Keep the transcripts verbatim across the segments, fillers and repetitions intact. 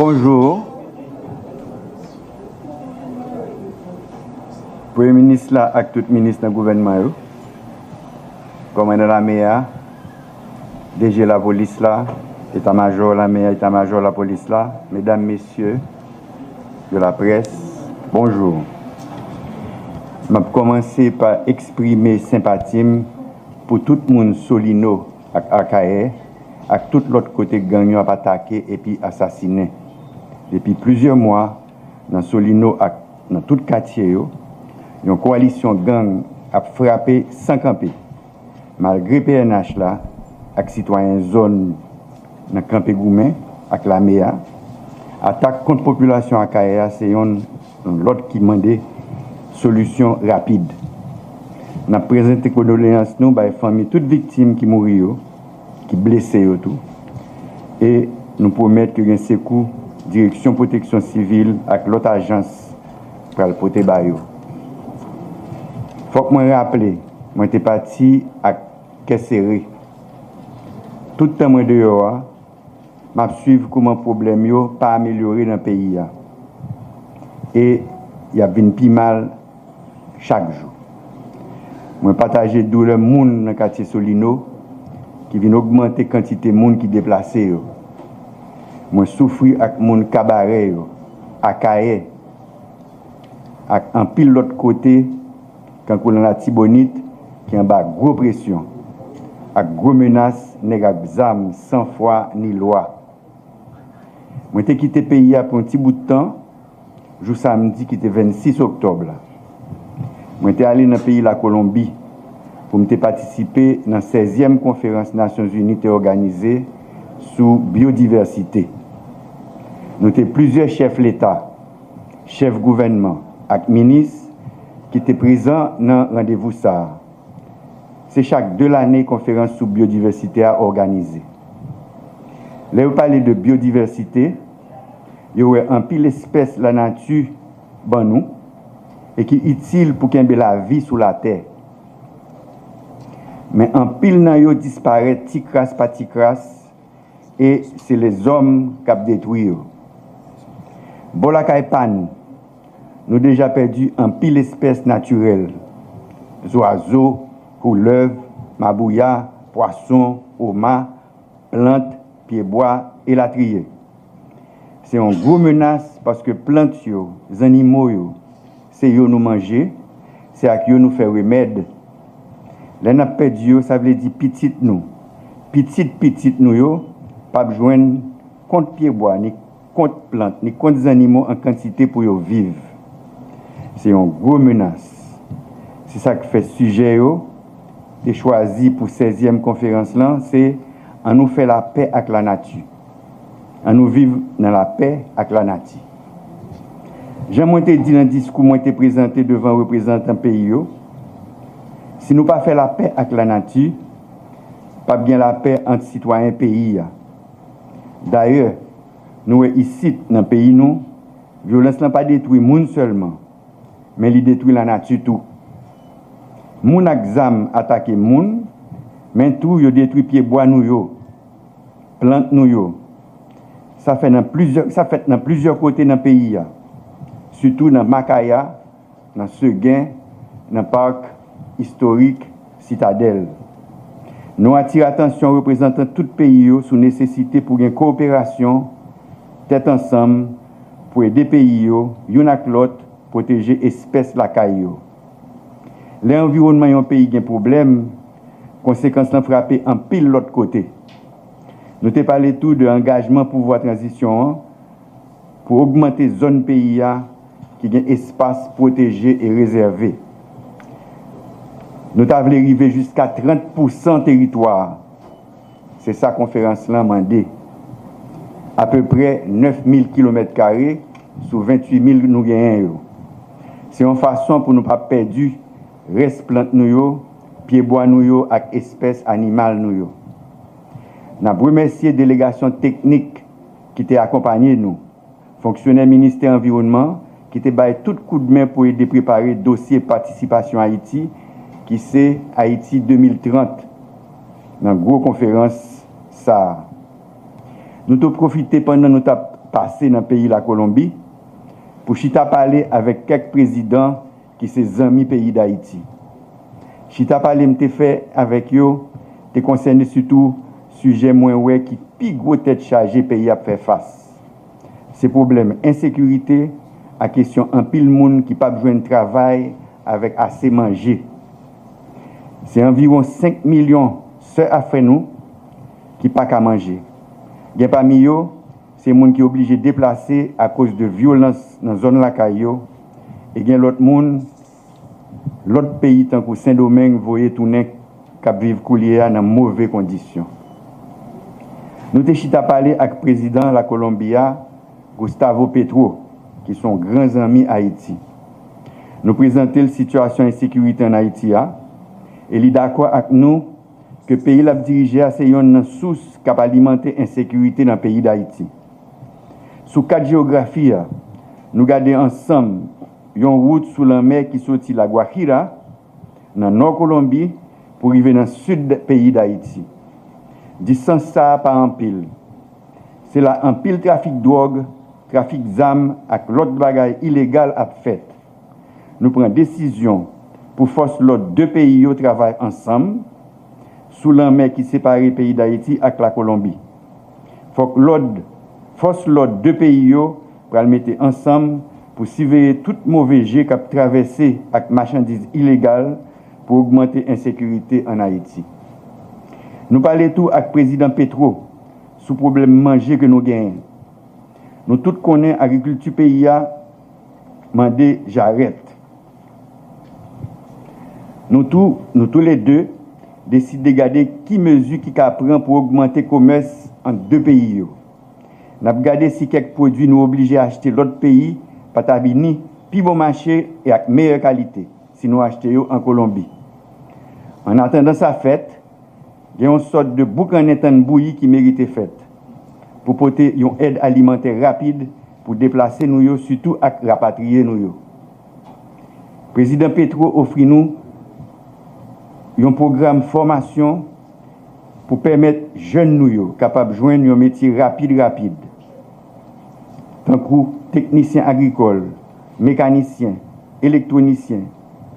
Bonjou. Premye minis la ak tout minis nan gouvènman yo, kòmandan lame a, D G lapolis la, eta majò lame a, eta majò lapolis la, medam, mesye de laprès, bonjou. M ap kòmanse pa eksprime senpati m pou tout moun Solino ak Akayè, ak tout lòt kote gang yo ap atake epi asasinen. Depi plizyè mwa, nan Solino ak nan tout katye yo, yon kowalisyon gang ap frape san kanpe. Malgre P N H la ak sitwayen zòn nan kanpe goumen ak lame a, atak kont popilasyon Akayè a se yonn lòt ki mande solisyon rapid. N ap prezante kondoleyans nou bay fanmi tout viktim ki mouri yo, ki blese yo tou, e nou pwomèt ke gen sekou Direksyon Pwoteksyon Sivil ak lòt ajans pral pote ba yo. Fòk mwen raple, mwen te pati ak kè sere. Tout tan mwen deyò a, m ap swiv kouman pwoblèm yo pa amelyore nan peyi a. E y ap vin pi mal chak jou. Mwen pataje doulè moun nan katye Solino ki vin ogmante kantite moun ki deplase yo. Mwen soufri ak moun Kabarè yo, Akayè, ak anpil lòt kote, kankou nan Latibonit, ki anba gwo presyon, ak gwo menas nèg ak zam san fwa ni lwa. Mwen te kite peyi a pou yon ti bout tan, jou samdi ki te vennsis oktòb la. Mwen te ale nan peyi Lakolonbi pou m te patisipe nan sèzyèm konferans Nasyonzini te òganize sou byodivèsite. Nou te plizyè chèf leta, chèf gouvènman ak minis ki te prezan nan randevou sa a. Se chak de lane konferans sou byodivèsite a òganize. Lè yo pale de byodivèsite, yo wè anpil espès lanati ban nou e ki itil pou kenbe lavi sou latè. Men anpil nan yo disparèt ti kras pa ti kras e se lèzòm k ap detwi yo. Bò lakay pa nou, nou deja pèdi anpil espès natirèl, zwazo, koulèv, mabouya, pwason, oma, plant, pyebwa, elatriye. Se yon gwo menas paske plant yo, zannimo yo, se yo nou manje, se ak yo nou fè remèd. Lè n ap pèdi yo, sa vle di pitit nou, pitit pitit nou yo p ap jwenn kont pyebwa ni kont plant ni kont zannimo an kantite pou yo viv. Se yon gwo menas. Se sa k fè sijè yo te chwazi pou sèzyèm konferans lan se Ann nou fè lapè ak lanati. Ann nou viv nan lapè ak lanati. Jan mwen te di nan diskou mwen te prezante devan reprezantan peyi yo, si nou pa fè lapè ak lanati, p ap gen lapè ant sitwayen peyi a. Dayè, nou wè isit nan peyi nou, vyolans lan pa detwi moun sèlman, men li detwi lanati tou. Moun ak zam atake moun, men tou yo detwi pyebwa nou yo, plant nou yo. Sa fè nan plizyè, sa fèt nan plizyè kote nan peyi a, sitou nan Makaya, nan Segen, nan Pak Istorik Sitadèl. Nou atire atansyon reprezantan tout peyi yo sou nesesite pou gen kowoperasyon, tèt ansanm, pou ede peyi yo, youn ak lòt, pwoteje espès lakay yo. Lè anviwònman yon peyi gen pwoblèm, konsekans lan frape anpil lòt kote. Nou te pale tou de angajman pouvwa tranzisyon an pou ogmante zòn peyi a ki gen espas pwoteje e rezève. Nou ta vle rive jiska trant pousan teritwa a. Se sa konferans lan mande. Apeprè nèf mil kilomèt kare sou venntuit mil nou genyen yo. Se yon fason pou nou pa pèdi rès plant nou yo, pyebwa nou yo ak espès animal nou yo. N ap remèsye delegasyon teknik ki te akonpanye nou, fonksyonè Ministè Anviwònman ki te bay tout koudmen pou ede prepare dosye patisipasyon Ayiti, ki se Ayiti de mil trant, nan gwo konferans sa a. Nou tou pwofite pandan nou t ap pase nan peyi Lakolonbi pou chita pale avèk kèk prezidan ki se zanmi peyi Dayiti. Chita pale m te fè avèk yo te konsène sitou sijè mwen wè ki pi gwo tèt chaje peyi ap fè fas. Se pwoblèm ensekirite ak kesyon anpil moun ki p ap jwenn travay avèk ase manje. Se anviwon senk milyon sè a frè nou ki pa ka manje. Gen pami yo, se moun ki oblije deplase akoz de vyolans nan zòn lakay yo, e gen lòt moun, lòt peyi tankou Sendomeng voye tounen k ap viv koulye a nan move kondisyon. Nou te chita pale ak prezidan Lakolonbi a, Gustavo Petro, ki se yon gran zanmi Ayiti. Nou prezante l sitiyasyon ensekirite ann Ayiti a, e li dakò ak nou ke peyi l ap dirije a se yonn nan sous k ap alimante ensekirite nan peyi Dayiti. Sou kat jewografi a, nou gade ansanm yon wout sou lanmè ki soti La Guajira, nan nò Kolonbi, pou rive nan sid peyi Dayiti. Distans sa a pa anpil. Se la anpil trafik dwòg, trafik zam ak lòt bagay ilegal ap fèt. Nou pran desizyon pou fòs lòd de peyi yo travay ansanm sou lanmè ki separe peyi Dayiti ak Lakolonbi. Fòk lòd, fòs lòd de peyi yo pral mete ansanm pou siveye tout move je k ap travèse ak machandiz ilegal pou ogmante ensekirite ann Ayiti. Nou pale tou ak prezidan Petro sou pwoblèm manje ke nou genyen. Nou tout konnen agrikilti peyi a mande jarèt. Nou tou, nou toulede deside gade ki mezi ki ka pran pou ogmante komès ant de peyi yo. N ap gade si kèk pwodui nou oblije achte lòt peyi pa ta vini pi bon mache e ak meyè kalite si nou achte yo an Kolonbi. Annatandan sa fèt, gen yon sòt de boukannen tann bouyi ki merite fèt pou pote yon èd alimantè rapid pou deplase nou yo, sitou ak rapatriye nou yo. Prezidan Petro ofri nou yon pwogram fòmasyon pou pèmèt jèn nou yo kapab jwenn yon metye rapid rapid, tankou teknisyen agrikòl, mekanisyen, elektwonisyen,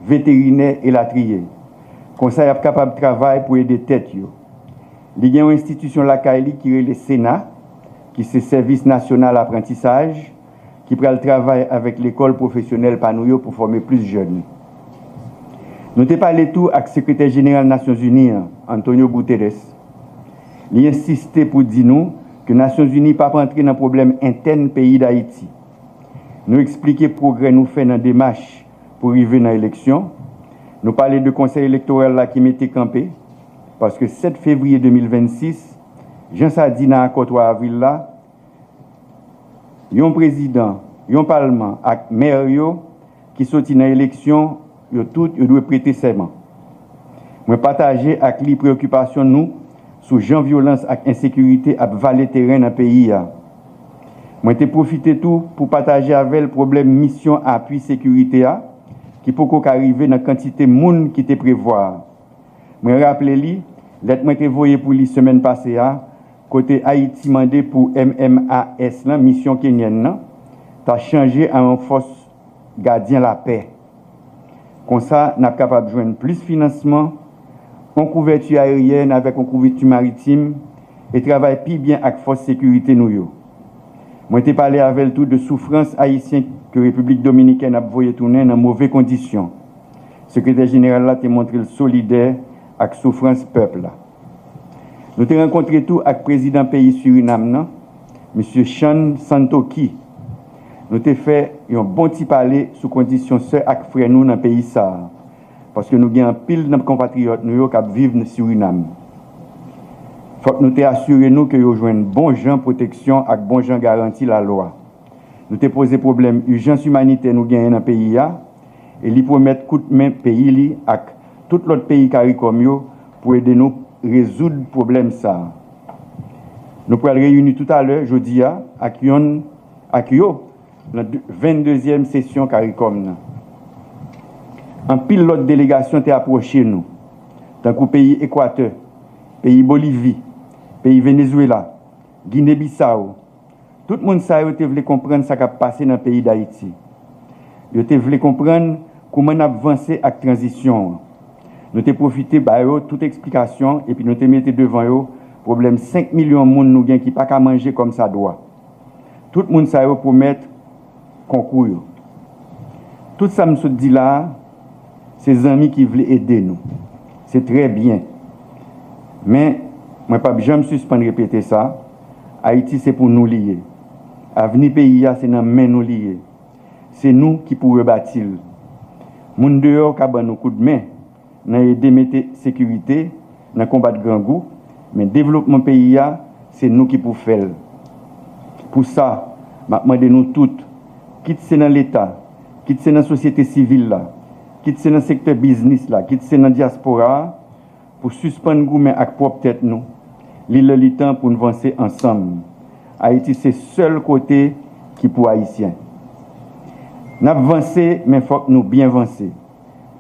veterinè, elatriye. Konsa, y ap kapab travay pou ede tèt yo. Li gen yon enstitisyon lakay li ki rele Sena, ki se Sèvis Nasyonal Aprantisaj, ki pral travay avèk lekòl pwofesyonèl pa nou yo pou fòme plis jèn. Nou te pale tou ak Sekretè Jeneral Nasyonzini an, Antonio Guterres. Li ensiste pou di nou ke Nasyonzini p ap antre nan pwoblèm entèn peyi Dayiti. Nou eksplike pwogrè nou fè nan demach pou rive nan eleksyon. Nou pale de Konsèy Elektoral la ki mete kanpe, paske sèt fevriye de mil vennsis, jan sa di nan akò twa avril la, yon prezidan, yon palman ak mè yo ki soti nan eleksyon, yo tout, yo dwe prete sèman. Mwen pataje ak li preyokipasyon nou sou jan vyolans ak ensekirite ap vale teren nan peyi a. Mwen te pwofite tou pou pataje avè l pwoblèm misyon apui sekirite a, ki poko ka rive nan kantite moun ki te prevwa a. Mwen raple li lèt mwen te voye pou li semèn pase a, kote Ayiti mande pou M M A S lan, misyon kenyèn nan, ta chanje an yon fòs gadyen lapè. Konsa, n ap kapab jwenn plis finansman, yon kouvèti aeryèn avèk yon kouvèti maritim, e travay pi byen ak fòs sekirite nou yo. Mwen te pale avè l tou de soufrans ayisyen ke Repiblik Dominikèn ap voye tounen nan move kondisyon. Sekretè Jeneral la te montre l solidè ak soufrans pèp la. Nou te rankontre tou ak prezidan peyi Sirinam nan, Mesye Chan Santoki. Nou te fè yon bon ti pale sou kondisyon sè ak frè nou nan peyi sa a, paske nou gen anpil nan konpatriyòt nou yo k ap viv nan Sirinam. Fòk nou te asire nou ke yo jwenn bon jan pwoteksyon ak bon jan garanti lalwa. Nou te poze pwoblèm ijans imanitè nou genyen nan peyi a, e li pwomèt kout men peyi li ak tout lòt peyi CARICOM yo pou ede nou rezoud pwoblèm sa a. Nou pral reyini toutalè, jodi a, ak yonn, ak yo, nan de, venndezyèm sesyon CARICOM nan. Anpil lòt delegasyon te apwoche nou, tankou peyi Ekwatè, peyi Bolivi, peyi Venezwela, Gine Bisawo, Tout moun sa yo te vle konprann sa k ap pase nan peyi Dayiti. Yo te vle konprann kouman n ap vanse ak tranzisyon an. Nou te pwofite ba yo tout eksplikasyon epi nou te mete devan yo pwoblèm senk milyon moun nou gen ki pa ka manje kòmsadwa. Tout moun sa yo pwomèt konkou yo. Tout sa m sot di la a, se zanmi ki vle ede nou. Se trè byen. Men, mwen p ap janm sispann repete sa, Ayiti se pou nou li ye. Avni peyi a se nan men nou li ye. Se nou ki pou rebati l. Moun deyò ka ban nou koudmen nan ede mete sekirite, nan konbat grangou, men devlopman peyi a, se nou ki pou fè l. Pou sa, m ap mande nou tout, kit se nan Leta, kit se nan sosyete sivil la, kit se nan sektè biznis la, kit se nan dyaspora a, pou sispann goumen ak pwòp tèt nou, li lè li tan pou n vanse ansanm. Ayiti se sèl kote ki pou Ayisyen. N ap vanse, men fòk nou byen vanse.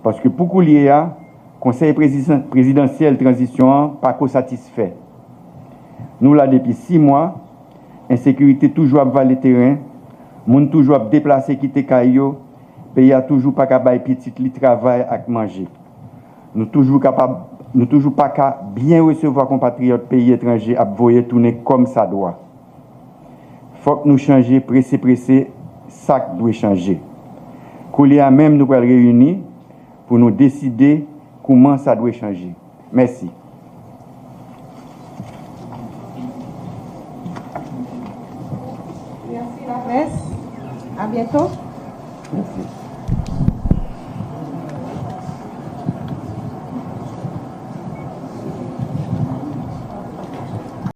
Paske pou koulye a, Konsèy Prezidan- Prezidansyèl Tranzisyon an pako satisfè. Nou la depi sis mwa, ensekirite toujou ap vale teren, moun toujou ap deplase kite kay yo, peyi a toujou pa ka bay pitit li travay ak manje. Nou toujou kapab, nou toujou pa ka byen resevwa konpatriyòt peyi etranje ap voye tounen kòmsadwa. Fòk nou chanje prese prese sa k dwe chanje. Koulye a menm nou pral reyini pou nou deside kouman sa dwe chanje. Mèsi. Merci la presse. À bientôt. Mèsi.